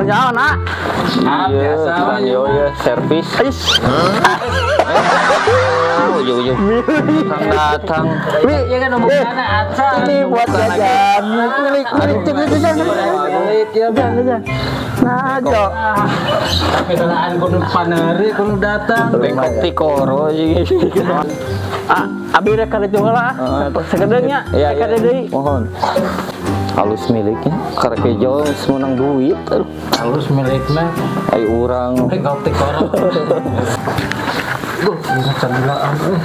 Nyaho na. Ah, Iya, biasa sanyo ya servis. Ais. Ujung-ujung datang datang. Wi, Iya kan omongannya aca. ini buat jajan. Milik milik milik jajan. Milik ya. Jajan jajan. Nah, Jo. Tapi salaan kudu paneri kudu datang. Bengkok tikoro jeung. Ah, abi rek ka ditu heula ah. Sakedeung nya. Iya, Rek ka iya. deui. Mohon. Halus miliknya. Karek kejo geus meunang duit. Aduh. Halus milikna. Ai urang. Bengkok tikoro. Duh, ini candilaan euy.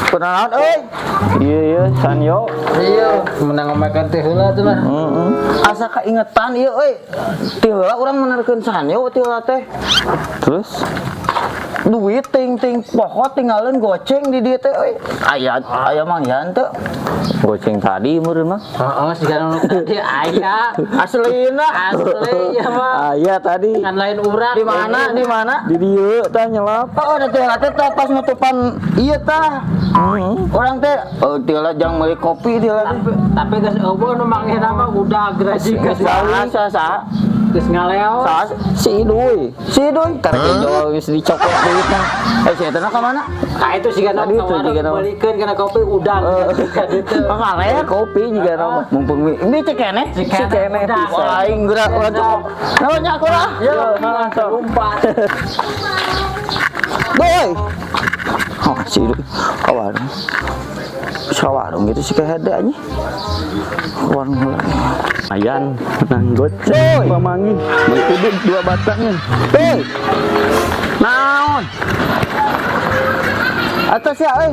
Kunaon euy? Iya iya sanyo. Iya, menang makan teh heula tuh lah. Heeh. Asa kaingetan ieu euy. Ti heula urang menerkeun sanyo ti heula teh. Terus Duit ting ting pokok tinggalin goceng di dieu teh euy. Aya aya manggihan teu. Goceng tadi meureun mah. Heeh, siga nu tadi aya. Aslina. Asli ya mah. Aya tadi. Kan lain urang. Di mana? Di mana? Di dieu tah nyelap. Oh, ada teh teh tah pas nutupan ieu tah. Heeh. Urang teh oh ti heula jang meuli kopi ti heula teh. Tapi geus eueuh nu manggih nama udah graji geus Saha saha saha? Geus ngaleos. Saha Si Iduy. si Iduy. Karek kejo geus dicokot duitna. Eh si eta na ka mana? Nah itu sih kan Tadi itu juga nama. balikin karena kopi udah gitu gitu. Oh, kaler. Kopi juga nama. Mumpung ini cek keneh. Si keneh udah. pisan. Wah, aing gerak urang cukup. Namanya aku lah. Yo, lompat. Boy. Oh, si Iduy. Ka warung. Ka warung gitu si kehede anjing. Ka warung heula. Ayan, menang goceng Woi. pamanggih. Mengkuduk dua batangnya. Hei, Naon? Atas ya euy.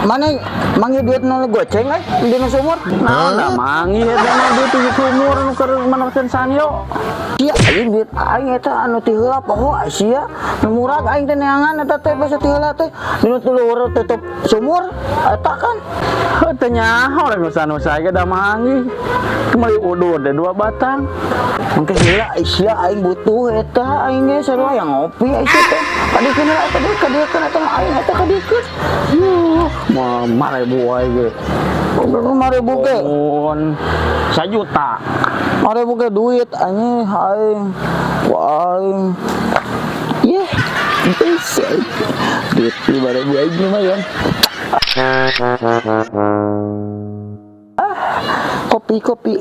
Mana manggil duit nu goceng euy di nu sumur? Naon da manggih eta mah duit di sumur nu keur menerkeun sanyo. Sia aing duit aing eta anu ti heula poho sia. Nu murag aing teh neangan eta teh basa ti heula teh. Dinu tuluhur tutup sumur eta kan. Heuh teu nyaho rek nusa-nusa ge da manggih. Meuli udud deh dua batang. Mungkin heula sia aing butuh eta aing ge sarua yang ngopi ai sia teh. Kadikeun heula eta deui kadiekeun eta mah aing eta kadikeun. Yuh, mah 5.000 wae ge. 5.000 ge. Mun sajuta. 5.000 ge duit anjing aing. Wah aing. Yeh, bisa. Duit 5.000 aing lumayan. Ah, kopi kopi.